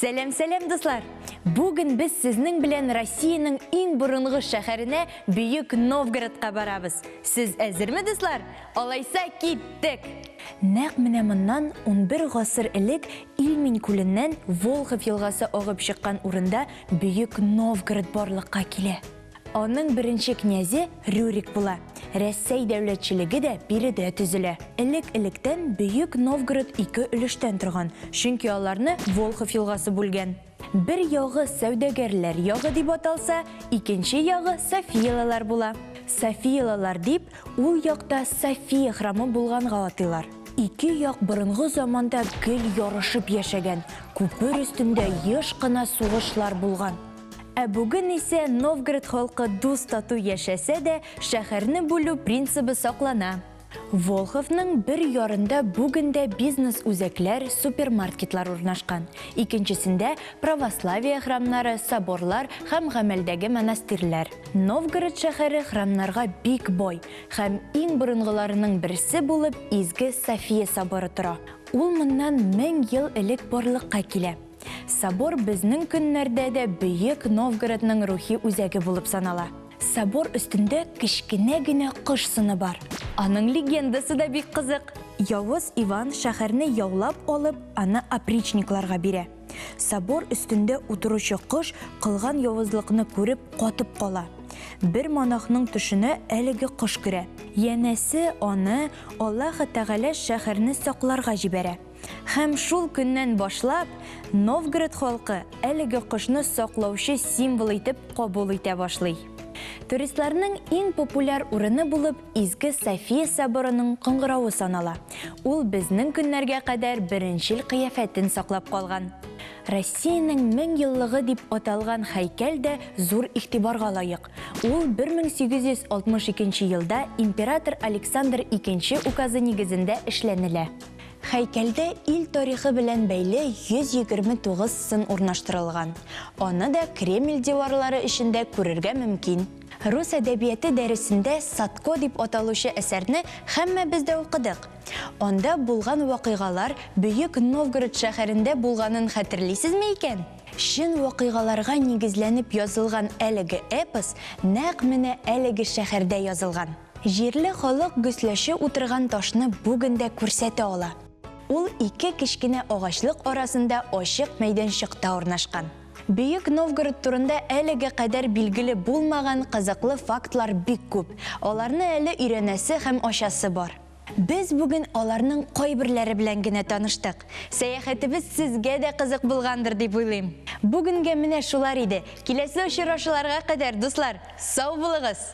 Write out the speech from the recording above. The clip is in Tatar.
Сәлам, сәлам, дуслар! Бүген без сезнең белән Россиянең иң борынгы шәһәренә Бөек Новгородка барабыз. Сез әзерме, дуслар? Алайса, киттек! Нәкъ менә моннан 11 гасыр элек Ильмень күленнән Волхов елгасы агып чыккан урында Бөек Новгород барлыкка килә. Аның беренче князе Рюрик була. Рәссәй дәүләтчелеге дә биредә төзелә. Элек-электән Бөек Новгород ике өлештән торган, чөнки аларны Волхов елгасы бүлгән. Бер ягы сәүдәгәрләр ягы дип аталса, икенче ягы софиялылар була. Софиялылар дип, ул якта София храмы булганга атыйлар. Ике як борынгы заманда гел ярышып яшәгән, күпер өстендә еш кына сугышлар булган. Ә бүген исә Новгород халкы дус-тату яшәсә дә, шәһәрне бүлү принцибы саклана. Волховның бер ярында бүген дә бизнес-үзәкләр, супермаркетлар урнашкан, икенчесендә, православие храмнары, соборлар һәм гамәлдәге монастырьләр. Новгород шәһәре храмнарга бик бай һәм иң борынгыларының берсе булып Изге София соборы тора. Ул моннан 1000 ел элек барлыкка килә. Собор безнең көннәрдә дә Бөек Новгородның рухи үзәге булып санала. Собор өстендә кечкенә генә кош сыны бар. Аның легендасы да бик кызык. Явыз Иван шәһәрне яулап алып, аны опричникларга бирә. Собор өстендә утыручы кош кылган явызлыкны күреп катып кала. Бер монахның төшенә әлеге кош керә. Янәсе, аны Аллаһы Тәгалә шәһәрне сакларга җибәрә. Һәм шул көннән башлап, Новгород халкы әлеге кошны саклаучы символ итеп кабул итә башлый. Туристларның иң популяр урыны булып Изге София соборының кыңгыравы санала. Ул безнең көннәргә кадәр беренчел кыяфәтен саклап калган. Россиянең 1000 еллыгы дип аталган һәйкәл дә зур игътибарга лаек. Ул 1862 елда император Александр Икенче указы нигезендә эшләнелә. Һәйкәлдә ил тарихы белән бәйле 129 сын урнаштырылган. Аны да Кремль диварлары эчендә күрергә мөмкин. Рус әдәбияте дәресендә Садко дип аталучы әсәрне һәммәбез дә укыдык. Анда булган вакыйгалар Бөек Новгород шәһәрендә булганын хәтерлисезме икән? Чын вакыйгаларга нигезләнеп язылган әлеге эпос нәкъ менә әлеге шәһәрдә язылган. Җирле халык гөсләче утырган ташны бүген дә күрсәтә ала. Ул ике кечкенә агачлык арасында ачык мәйданчыкта урнашкан. Бөек Новгород турында әлегә кадәр билгеле булмаган кызыклы фактлар бик күп, аларны әле өйрәнәсе һәм ачасы бар. Без бүген аларның кайберләре белән генә таныштык. Сәяхәтебез сезгә дә кызык булгандыр дип уйлыйм. Бүгенгә менә шулар иде. Киләсе очрашуларга кадәр, дуслар, сау булыгыз!